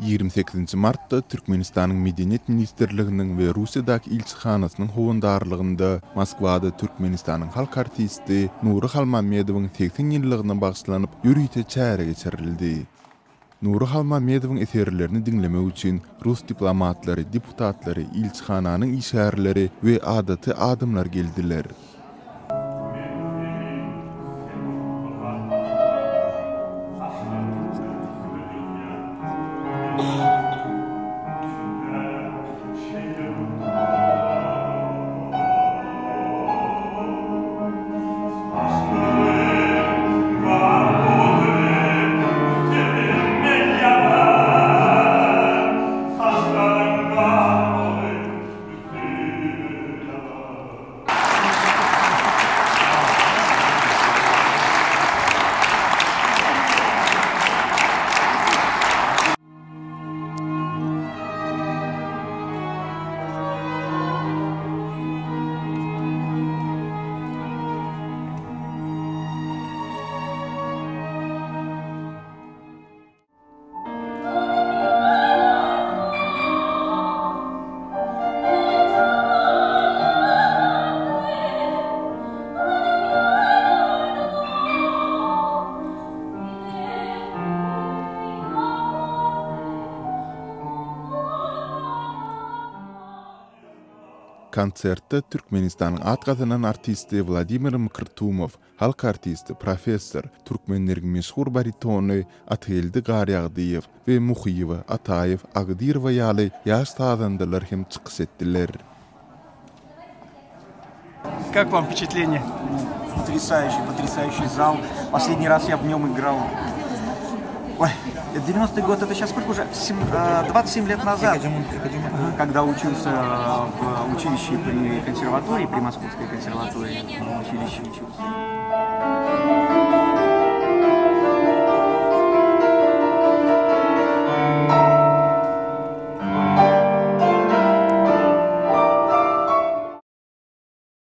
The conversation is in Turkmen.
28-nji martda Türkmenistanyň Medeniýet ministrliginiň we Russiýadaky ilçihanasynyň howandarlygynda Moskwada Türkmenistanyň halk artisti Nury Halmammedowyň 80 ýyllygyna bagyşlanyp ýörite çäre geçirildi. Nury Halmammedowyň eserlerini diňlemek üçin rus diplomatlary, deputatlary, ilçihananyň işgärleri we adaty adamlar geldiler. Konsertde Türkmenistanyň at gazanan artisti Wladimir Mkrtumow, halk artisti, professor, türkmenleriň meşhur baritony Atageldi Garýagdyýew we Muhyýewa, Ataýew, Agdyrowa ýaly ýaş sazandalar hem çykyş etdiler. Как вам впечатление? Потрясающий, потрясающий зал. Последний раз я в нем играл. Ой, 90-й год, это сейчас сколько уже? 27 лет назад, когда учился в училище при консерватории, при Московской консерватории, в училище учился.